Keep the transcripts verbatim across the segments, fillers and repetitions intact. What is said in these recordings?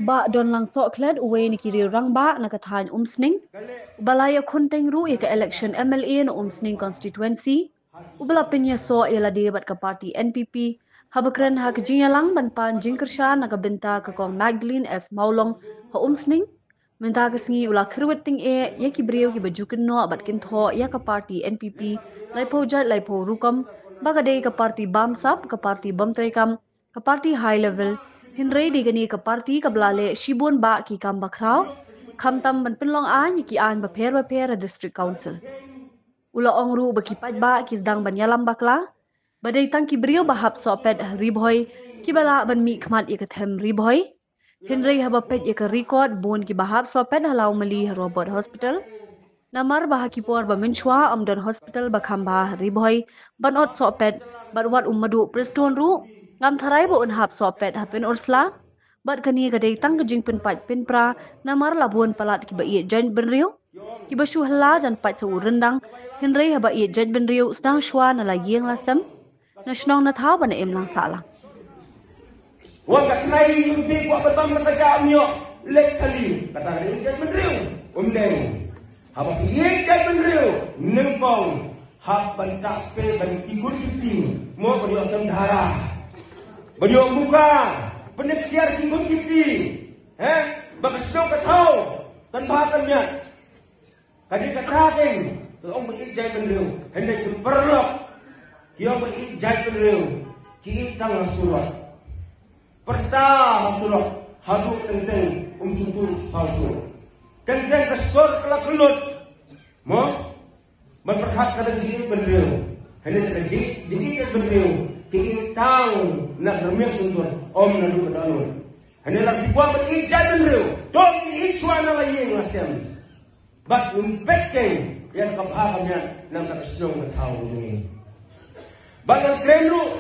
Bah Donlang Sohkhlet, uwei na ki riew rangbah na ka thaiñ Umsning, uba la ïakhun teng ruh ïa ka election M L A na Umsning constituency, uba la pynïasoh ïa lade bad ka party N P P, haba kren ha ka jingïalang ban pan jingkyrshan na ka bynta ka Kong Magdalene S Mawlong ha Umsning. Mynta ka sngi u la kyrwit tyngeh ïa ki briew kiba ju kynnoh bad kynthoh ïa ka party N P P laiphew jait laiphew rukom, ba ka dei ka party bamsap, ka party bymtreikam, ka party high level, hynrei dei kane ka party kaba la leh shibun bah ki kam bakhraw, khamtam ban pynlong aiñ ïa ki aiñ bapher bapher ha District Council. U la ong ruh ba ki paidbah ki sdang ban ïalam bakla, ba dei tang ki briew ba hap sohpet ha Ri Bhoi kiba lah ban mihkhmat ïa ka them Ri Bhoi. Hynrei haba peit ïa ka record, bun kiba hap sohpet ha Lawmali ha Robert Hospital. Namar ba ha ki por ba mynshuwa ym don hospital ba kham bha ha Ri Bhoi ban ot sohpet, bad wat u Maduh Prestone ruh ngam tharai ba un hap sohpet ha Pynursla. Bad kane ka dei tang ka jingpynpait pynpra, namar la bun palat kiba ïeit jaitbynriew kiba shu hylla jan pait sa u ryndang, hynrei haba ïeit jaitbynriew sdang shuwa na la ïing la sem, na shnong na thaw bad na imlang sahlang. Wan ka tnai ïa u dei kwah ban bam na ka jam ïoh leh kali, kata ka dei jaitbynriew. Um dei. Haba phi ïeit jaitbynriew, nyngkong hap ban tah peit ban ïakut kti, mo ban ïoh sem dhara, ban ïoh muka, ban ïoh siar ïakut kti. He? Ba ka shnong ka thaw kan bha kan miat. Ka dei kata keiñ, ka ong ba ïeit jaitbynriew, hynrei ki paralok ki ong ba ïeit jaitbynriew, ki ïeit tang ha surok. Pyrta ha surok, haduh teng teng um sngewthuh shuh shuh. Teng teng ka shkor ka la kyllut. Mo? Ban pyrkhat ka dei jingïeit bynriew. Hynrei ka jingïeit, jingïeit bynriew, ki ïeit tang na ka rmiang shyntur, ym naduh ka dohnud. Hynrei lada phi kwah ban ïeit jaitbynriew, to ïeit shuwa na la ïing la sem. Bad ngin peit keiñ ïa ka bha ka miat na ka shnong ka thaw jong ngi. Bad ngan kren ruh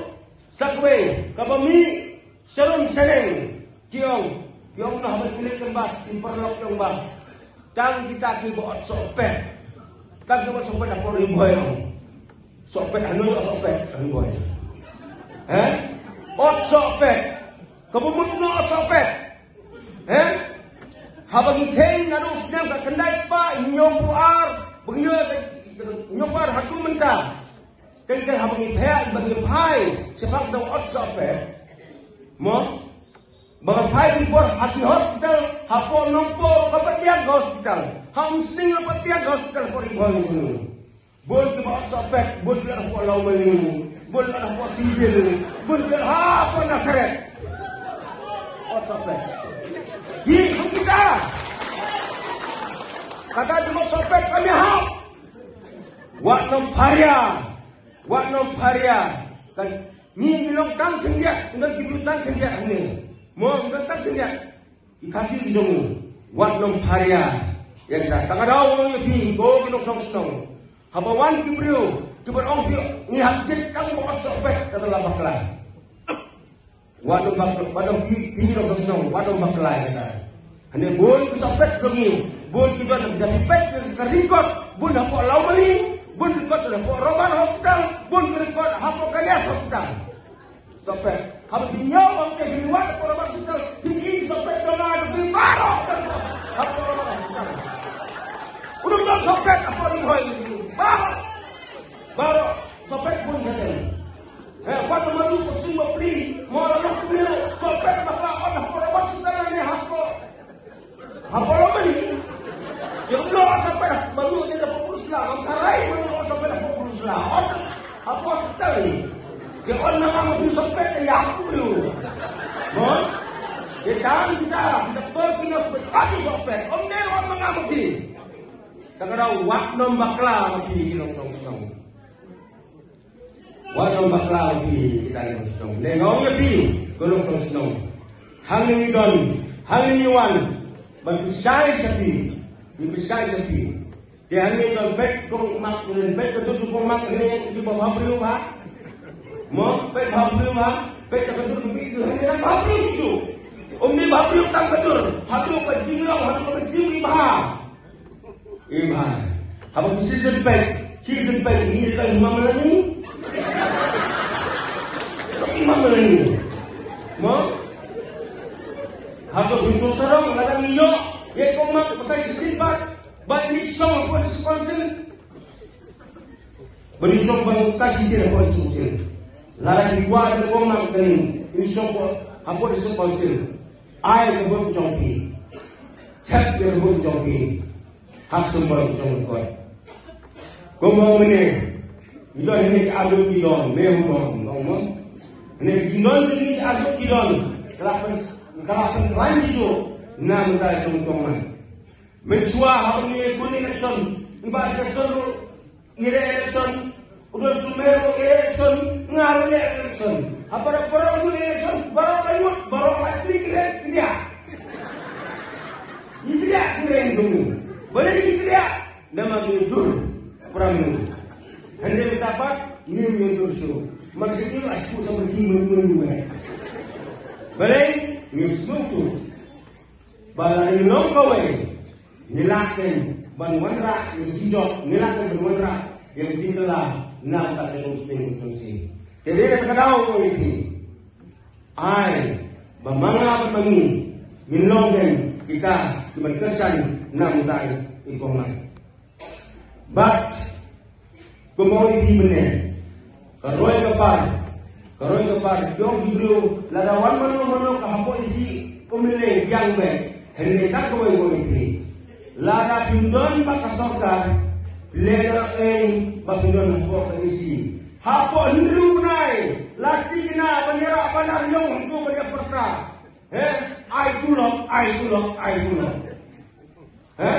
sa kawei kaba mih sharum shaneng, ki ong, ki ong noh ban kylli kynbas ki paralok, ki ong ba tang kita kiba ot sohpet, tang kiba ot sohpet hapoh Ri Bhoi, ong. Sohpet hangno ot sohpet ha Ri Bhoi? He? Ot sohpet. Kaba mut noh ot sohpet. He? Haba ngi kheiñ naduh u snem khatkhyndai spah hynñiewphew ar, ba ngi ïoh hynñiewphew ar haduh mynta. Teng teng haba ngi phai, ba ngi phai shaphang da ot sohpet, mo? Ba ngi phai ki bor ha ki hospital, hapoh Nongpoh ka patiang ka hospital, ha Umsning ka patiang ka hospital, hapoh Ri Bhoi. Bun kiba ot sohpet, bun ki ot hapoh Lawmali, bun ki ot hapoh Civil, bun ki ot hapoh Nasareth. Ot sohpet. Di sukita. Kata jingmut sohpet kami hap. Wat nang pharia. Wat nang pharia. Kan ngi ngi long tang khyndiat, ngi ngi long tang khyndiat hangne. Mo ngi long tang khyndiat. Ki Khasi ki jong u, wat nang pharia ïa kita. Tang ka daw ong ïa phi, ko ki nongshong shnong. Haba wan ki briew kiban ong phi, ngi hap jied tang ba ot sohpet, kata la bakla. Wat nang bakla, wat nang phi, phi nongshong shnong, wat nang bakla ïa kita. Hangne bun ki sohpet jong ngi, bun ki don, da phi peit ka record, bun hapoh Lawmali, bun record hapoh Robert Hospital, bun record hapoh Ganesh Hospital. Sohpet. Haba phi ñiew ong te phi wad hapoh Robert Hospital, phi ïohi sohpet jong nga jong phi baroh hapoh Robert Hospital. U dang don sohpet hapoh Ri Bhoi baroh. Baroh sohpet bun shatei. He, wat ma lu ko sing ba pli, mo la lu pli, sohpet bakla ot hapoh Robert Hospital ne hapoh Hapoh Lawmali. Ïa u lok sohpet ba lu ne da hapoh Pulsla, ngam tharai ba lu sohpet hapoh Pulsla. Ot hapoh hospital. Ïa ot na ngam phi sohpet ïa u lu. Mo? Ïa tang kita, kita doktor ki nurse ba phi sohpet. Ym dei ot ma nga ma phi. Tang ka daw wat nym bakla ma phi ki nongshong shnong. Wat nym bakla phi kita ki nongshong shnong. Ne nga ong ïa phi ko nongshong shnong. Hangne ngi don, hangne ngi wan ban pynshai sha phi. Ngi pynshai sha phi. Te hangne don peit kong mak, peit ka dur kong mak, hangne ngi ba bha briew bha. Mo peit bha briew bha, peit ka dur kong mak hangne bha briew shu. Ym dei bha briew tang ka dur, bha briew ka jinglong, bha briew ka mynsiem bha. Iman. Haba phi shisien peit, shisien peit, ngi ka imam lani. Shong ban sa shisien hapoh District Council. Lada phi kwah da kong nang kane, in shong hapoh District Council. Ai ka vote jong phi. Thep ïa ka vote jong phi. Ha ka symbol jong ka kot. Kumba ong mynne, ngi don hangne ki arngut ki don, me hu don, ong mo. Hangne ki don, hangne ki arngut ki don. Ka la pyn, ka la pynkhlaiñ shuh na ka bynta jong ka kong nang. Mynshuwa haba ngi ïakut election, ngi ba election ruh, ïa election, u don sumar ruh ïa election, nga ruh ïa election. Haba baroh baroh ïa election, baroh la ïoh, baroh la klik klik klik. Ngi klik klik tu. Balei ngi klik? Namar ngi dur. Pram ngi. Hynrei mynta pat ngi dur shuh. Maksud ngi, asku sama ngi mun mun. Balei ngi sngewthuh ba lada ngi long kawei, ngi lah ban wanrah ïa ka jingjop, ngi lah ban wanrah ïa ka jingkylla na ka bynta ka umsning umsning. Te dei na kata ka daw ko ïa phi. Ai ba ma nga bad ma ngi ngin long kita kiban kyrshan na ka bynta i kong nang. Bad kumba ong i phi mynne, ka roi ka par, ka roi ka par jong ki briew, lada wan mano mano ka hapoh isi, um lei biang bad hynrei kat kawei ong i phi, lada phi don bad ka sorkar, lada ei ba phi don hapoh ka isi, hapoh hynriew bnai la thikna ban ïarap ban ïarap ïong hangto ban ïapyrta. He, ai tulop, ai tulop, ai tulop. He?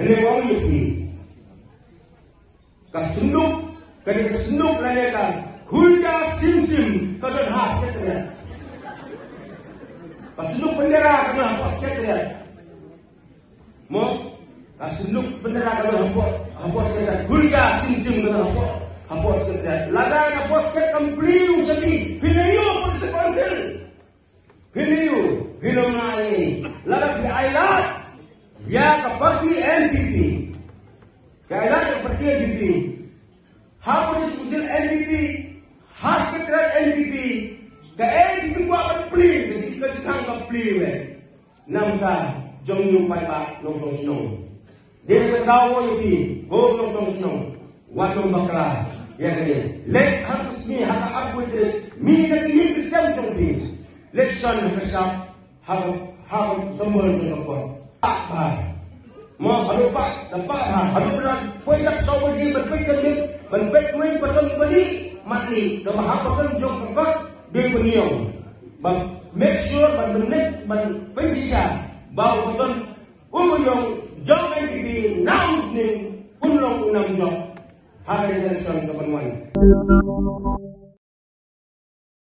Hynrei ong i phi, ka synduk, ka dei ka synduk lane ka khulja sim sim ka don ha Secretariat. Ka synduk bendera ka don ha Secretariat. Mo, ka synduk bendera ka don ha Secretariat. Khulja sim sim ka don ha ha Secretariat. Lada na Secretariat kam plie u shabi, phi la ïoh pynshai council. Phi la ïoh, phi la ïoh. Lada phi ai lad ïa ka party N P P. Ka ai lad ïa ka party N P P. Ha ka District Council N P P, ha Secretariat N P P, ka N P P kwah ban plie, ka jingkyrkhu ka plie wei. Namar ka jong ngi u paidbah nongshong shnong. Dei sa ka daw ïa phi, ko nongshong shnong. Wat nym bakla ïa kane. Leit ha ka sngi ha ka arphew tarik, mih na ka ïing ka sem jong phi. Leit shon ha ka shap, ha ka, ha ka symbol jong ka kot. Pah bha. Mo, haduh pah, da pah bha. Haduh ba la poi dak saw baje, ban peit ka miet, ban peit wei, ba don ba dih, mat dih. Kaba ha ka kot jong ka kot, dei ban ïong. Ban make sure, ban ban peit, ban pynshisha ba u ba don u ba ïong jong N P P na u sning un long u nongjop ha ka election ka ban wan.